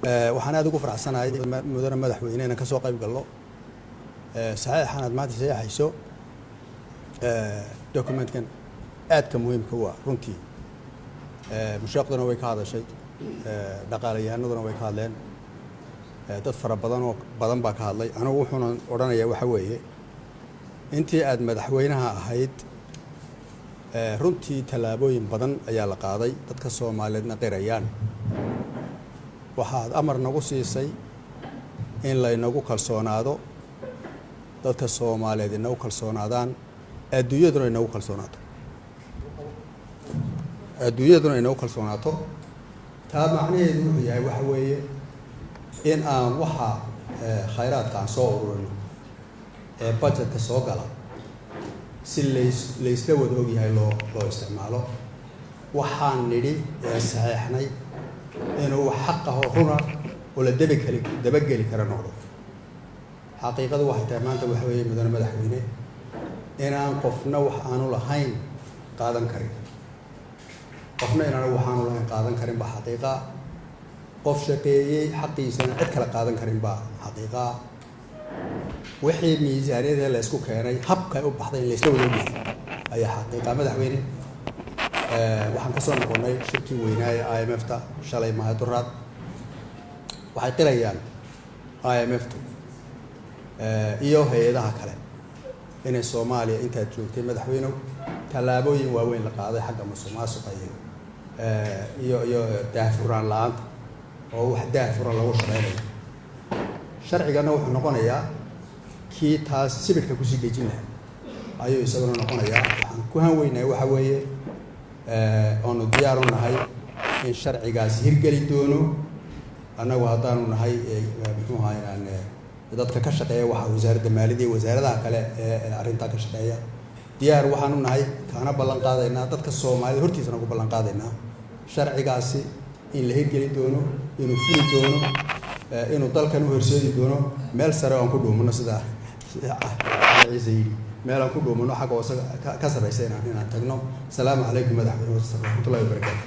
Waxaan aada ugu faraxsanahay, mudane madaxweyne, inaan kasoo qayb galno saxiixan aad maanta saxiixayso documentkan aadka muhiimka u ah. Runtii mushaaqduna way ka hadashay, dhaqaalayahanaduna way ka hadleen, dad fara badan oo badan baa ka hadlay. Anigu wuxuuna odhanayaa waxa weeye, intii aad madaxweynaha ahayd runtii tallaabooyin badan ayaa la qaaday, dadka Soomaaliyeedna qirayaan. Waxaad amar nagu siisay in laynagu kalsoonaado, dadka Soomaaliyeed inagu kalsoonaadaan, adduunyaduna inagu kalsoonaato, adduunyaduna inagu kalsoonaato. Taa macnaheedu wuxuu yahay waxa weeye in aan waxa khayraadka aan soo ururino ee budgetka soo gala si laysla wada ogyahay loo isticmaalo. Waxaan nidhi ee saxeexnay inuu wax xaq ahoo runa oo la dabakeli dabageli kara noqdo. Xaqiiqadu waxay tahay maanta waxa weeye, mudane madaxweyne, inaan qofna wax aanu lahayn qaadan karin. Qofna inaanu waxaanu lahayn qaadan karin baa xaqiiqaa. Qof shaqeeyey xaqiisana cid kale qaadan karin baa xaqiiqaa. Wixii miisaaniyadee la isku keenay habkay u baxday in laysla wada ogyahay ayaa xaqiiqa. Madaxweyne, waxaan ka soo noqonnay shirkii weynaa ee IMF ta shalay mahaduraad. Waxay qirayaan IMF tu iyo hay-adaha kale inay Soomaaliya intaad joogtay, madaxweynew, tallaabooyin waaweyn la qaaday xagga musuqmaasuqa iyo daahfurnaan la-aanta, oo wax daahfuran lagu shaqeynayo. Sharcigana wuxuu noqonayaa kii taas sibirka kusii dejin lahaa ayuu isaguna noqonayaa. Waxaan ku hanweynahay waxa weeye oonu diyaar u nahay in sharcigaasi hirgeli doono. Annagu haddaanu nahay, muxuu ahaa, inaan dadka ka shaqeeya waxa wasaaradda maaliyadda iyo wasaaradaha kale ee arrintaa ka shaqeeya, diyaar waxaanu nahay, kaana ballan qaadaynaa, dadka Soomaalida hortiisana ku ballan qaadaynaa sharcigaasi in la hirgeli doono, inuu fuli doono, inuu dalkan u horseedi doono meel sare oo aan ku dhuumano, sida Ciise yidhi, meel aan ku dhuumano xagga hoose ka sarreysa inaan tagno. Asalaamu calaykum, madaxweyne, waraxmatullahi wabarakaatu.